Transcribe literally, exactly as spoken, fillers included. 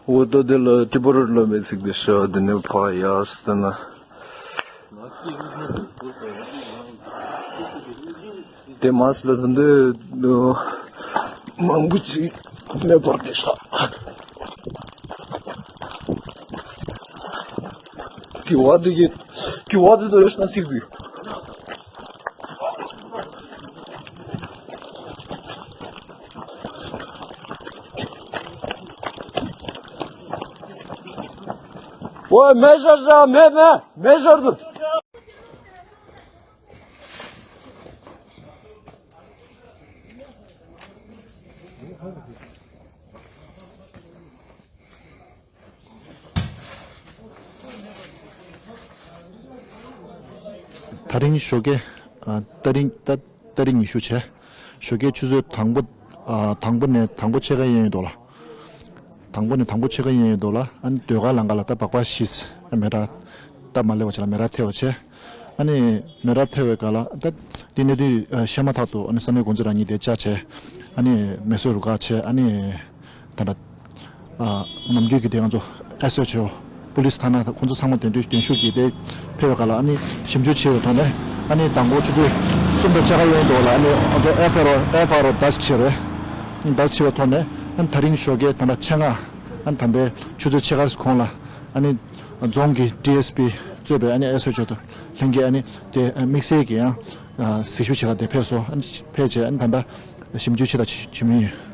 འོ་ད་དེ་ལ་ཏི་པ་རོ་ལ་མེ་ཚིག་དེ་ཤ་དེ་ནས་ཕ་ཡ་སྟ་ན། དེ་མ་སི་ལ་ད་འདི་མང་པོ་ཅིག་མེ་འབར་དེ་ཤ། ཀི་བ་དེ་གི་ཀི་བ་དེ་དོ་ཡོད་ན་ཚིག་དུས། ཨོ་མེ་ཤར་ཤ་མེ་མེ་མེ་ཤར་དུ། ད་རིང་ཞོགས་ཀས་ཨ་ད་རིང་ད་ད་རིང་ཉི་ཤུ་བྱས། ཞོགས་ཀས་ཆུ་ཚོད་དང་པོ་ཨ་དང་པོ་ནས་དང་པོ་ཕྱེད་ཀ་ཡན་ཡོད་འདུག་ལ། དང་པོ་ནས་དང་པོ་ཕྱེད་ཀ་ཡན་ཡོད་འདུག་ལ། ཨ་ནི་ཟློས་གར་ལམ་ཁ་ལ་ད་སྦག་སྦག་བཞི་མེ་ར་སྟབས་མ་ལེགས་པ་བྱས་ལ་མེ་ར་ཐལ་བ་བྱས། ཨ་ནི་མེ་ར་ཐལ་བའི་སྐབས་ལ་ད་འདི་གནད་དོན་ཨ་བཤད་མ་ཐག་ཏུ་ཨ་ནི་ས་གནས་འགོ་འཛིན་རང་ཉིད་དེ་བཅར་བྱས། ཨ་ནི་མེ་གསོད་རུ་ཁག་བྱས། ཨ་ནི་ད་ལྟ་ཨ་ནམ་རྒྱུན་གྱི་དེ་ང་ཚོ་ཨེས་ཨེཆ་ཨོ་པུ་ལིས་ཐ་ན་ཁོང་ཚོ་ཚང་མ་གདན་འདྲེན་གདན་ཞུ་གིས་དེ་ཕེབས་པའི་སྐབས་ལ་ཨ་ནི་ཞིབ་འཇུག་བྱས་པའི་ཐོག་ནས། ཨ་ནི་དང་པོ་ཆུ་ཚོད་གསུམ་དང་ཕྱེད་ཀ་ཡན་འདུག་ལ། ཨ་ནི་ང་ཚོ་ཨེཕ་ཨར་ཨོ་ཨེཕ་ཨར་ཨོ་བརྡ་ཆད་རེད། བརྡ་ཆད་པའི་ཐོག་ནས་ཨ་ནི་ད་རིང་ཞོགས་ཀས་ད་ལྟ་ཆེད་མངགས་ཨ་ནི་ད་ལྟའི་ཆུ་ཚོད་ཕྱེད་ཀ་གོང་ལ་ཨ་ནི་རྫོང་གི་ཌི་ཨེས་པི་གཙོས་པའི་ཨ་ནི་ཨེས་ཨེཆ་ཨོ་དང་ལྷན་རྒྱས་ཨ་ནི་དེ་དམིགས་བསལ་གྱི་ཡང་གཟིགས་ཞིབ་བྱེད་ག་དེ་ཕེབས་སོང་། ཨ་ནི་ཕེབས་བྱས་ཨ་ནི་ད་ལྟ་ཞིབ་འཇུག་བྱེད་དང་བྱེད་མུས་ཡིན།